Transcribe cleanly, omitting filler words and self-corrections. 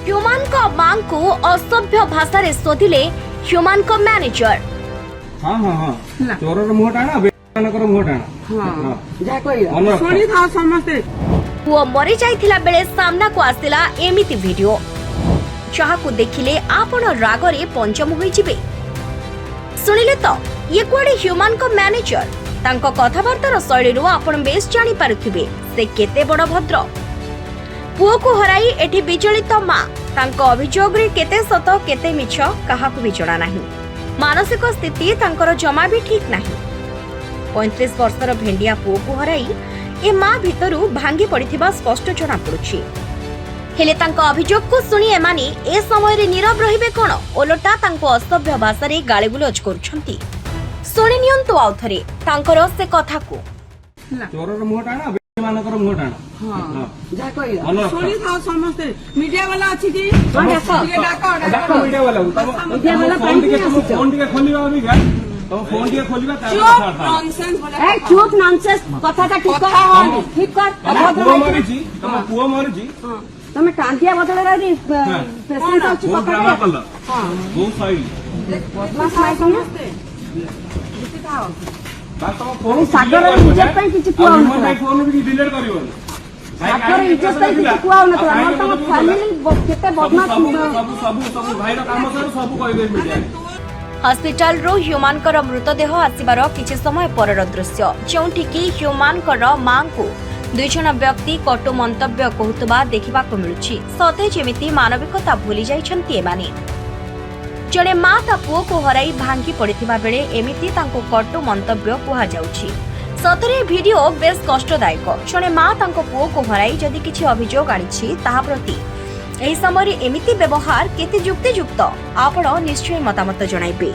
ହ୍ୟୁମାନଙ୍କ ମାଙ୍କୁ ଅସଭ୍ୟ ଭାଷାରେ ଶୋଧିଲେ ହ୍ୟୁମାନଙ୍କ ମ୍ୟାନେଜର। ହଁ ହଁ ହଁ ହେଲା। ଚୋରର ମୁହଁ ଟାଣ, ବେମାନଙ୍କର ମୁହଁ ଟାଣ। ହଁ। ଯାହା କହିବ ମନେ ରଖ। ଶୁଣିଥାଅ ସମସ୍ତେ। ପୁଅ ମରିଯାଇଥିଲା ବେଳେ ସାମ୍ନାକୁ ଆସିଲା ଏମିତି ଭିଡିଓ, ଯାହାକୁ ଦେଖିଲେ ଆପଣ ରାଗରେ ପଞ୍ଚମ ହୋଇଯିବେ। ଶୁଣିଲେ ତ, ଇଏ କୁଆଡେ ହ୍ୟୁମାନଙ୍କ ମ୍ୟାନେଜର। ତାଙ୍କ କଥାବାର୍ତ୍ତାର ଶୈଳୀରୁ ଆପଣ ବେଶ ଜାଣିପାରୁଥିବେ ସେ କେତେ ବଡ ଭଦ୍ର। ପୁଅକୁ ହରାଇ ଏଠି ବିଚଳିତ ମା। ତାଙ୍କ ଅଭିଯୋଗରେ କେତେ ସତ କେତେ ମିଛ କାହାକୁ ବି ଜଣା ନାହିଁ। ମାନସିକ ସ୍ଥିତି ତାଙ୍କର ଜମା ବି ଠିକ୍ ନାହିଁ। 35 ବର୍ଷର ଭେଣ୍ଡିଆ ପୁଅକୁ ହରାଇ ଏ ମା ଭିତରୁ ଭାଙ୍ଗି ପଡ଼ିଥିବା ସ୍ପଷ୍ଟ ଜଣାପଡୁଛି। ହେଲେ ତାଙ୍କ ଅଭିଯୋଗକୁ ଶୁଣି ଏମାନେ ଏ ସମୟରେ ନୀରବ ରହିବେ କ'ଣ, ଓଲଟା ତାଙ୍କୁ ଅସଭ୍ୟ ଭାଷାରେ ଗାଳିଗୁଲଜ କରୁଛନ୍ତି। ଶୁଣି ନିଅନ୍ତୁ ଆଉଥରେ ତାଙ୍କର ସେ କଥାକୁ। ହେଲା। ଚୋରର ମୁହଁ ଟାଣ, ବେମାନଙ୍କର ମୁହଁ ଟାଣ। ହଁ, ଯାହା କହିବ ମନେ ରଖ। ଶୁଣିଥାଅ ସମସ୍ତେ। ମିଡିଆ ବାଲା ଅଛି କି? ଡାକ। ଟିକେ ଡାକ, ଡାକ ମିଡିଆ ବାଲାକୁ। ତମ ମିଡିଆ ବାଲା ଫୋନ ଟିକେ, ତମ ଫୋନ ଟିକେ ଖୋଲିବା ଅବିକା। ତମ ଫୋନ ଟିକେ ଖୋଲିବା, ତାପରେ ଚୁପ୍। କଥାବାର୍ତ୍ତା ହବା। ନନସେନ୍ସ ଭଳିଆ। এই ଚୁପ୍, ନନସେନ୍ସ କଥାଟା ଠିକ କଥା କର। ହଅନି। ଠିକ କର। ତମ ଅଭଦ୍ର ପୁଅ ହେଇକି। ମରିଛି, ତମ ପୁଅ ମରିଛି। ତମେ କାନ୍ଦିଆ ବଦଳରେ ପେସେଣ୍ଟ ଅଛି। ବହୁତ କଥା ଡ୍ରାମା କଲ। ହଁ। ବହୁତ ସହିଲି। ବଦମାସ ମାଇକିନା। ସମସ୍ତେ ଥାଅ। ବାସ୍, ତମ ଫୋନ ସାଗରର ଇଜ୍ଜତ ପାଇଁ କିଛି କୁହା ହଉନଥିଲା। ଫୋନ ବି ଡିଲିଟ କରିବନି। ଭାଇ, ସାଗର କାହିଁକି ଇଜ୍ଜତ ପାଇଁ ଥିଲା? କିଛି କୁହା ହଉନଥିଲା। ଆଉ ନହେଲେ ତମ କାହିଁକି ଫ୍ୟାମିଲି କେତେ ସବୁ ବଦମାସ। ସବୁ ସବୁ ସବୁ ସବୁ ଭାଇର କାମ ସରୁ, ସବୁ କହିଦେବି ମିଡିଆରେ। ହସ୍ପିଟାଲରୁ ହ୍ୟୁମାନଙ୍କର ମୃତଦେହ ଆସିବାର କିଛି ସମୟ ପରର ଦୃଶ୍ୟ, ଯେଉଁଠିକି ହ୍ୟୁମାନଙ୍କର ମାଙ୍କୁ ଦୁଇଜଣ ବ୍ୟକ୍ତି କଟୁ ମନ୍ତବ୍ୟ କହୁଥିବା ଦେଖିବାକୁ ମିଳୁଛି। ସତେ ଯେମିତି ମାନବିକତା ଭୁଲି ଯାଇଛନ୍ତି ଏମାନେ। ଜଣେ ମା ତା ପୁଅକୁ ହରାଇ ଭାଙ୍ଗି ପଡ଼ିଥିବା ବେଳେ ଏମିତି ତାଙ୍କୁ କଟୁ ମନ୍ତବ୍ୟ କୁହାଯାଉଛି। ସତରେ ଏ ଭିଡିଓ ବେଶ କଷ୍ଟଦାୟକ। ଜଣେ ମା ତାଙ୍କ ପୁଅକୁ ହରାଇ ଯଦି କିଛି ଅଭିଯୋଗ ଆଣିଛି, ତାହା ପ୍ରତି ଏହି ସମୟରେ ଏମିତି ବ୍ୟବହାର କେତେ ଯୁକ୍ତିଯୁକ୍ତ, ଆପଣ ନିଶ୍ଚୟ ମତାମତ ଜଣାଇବେ।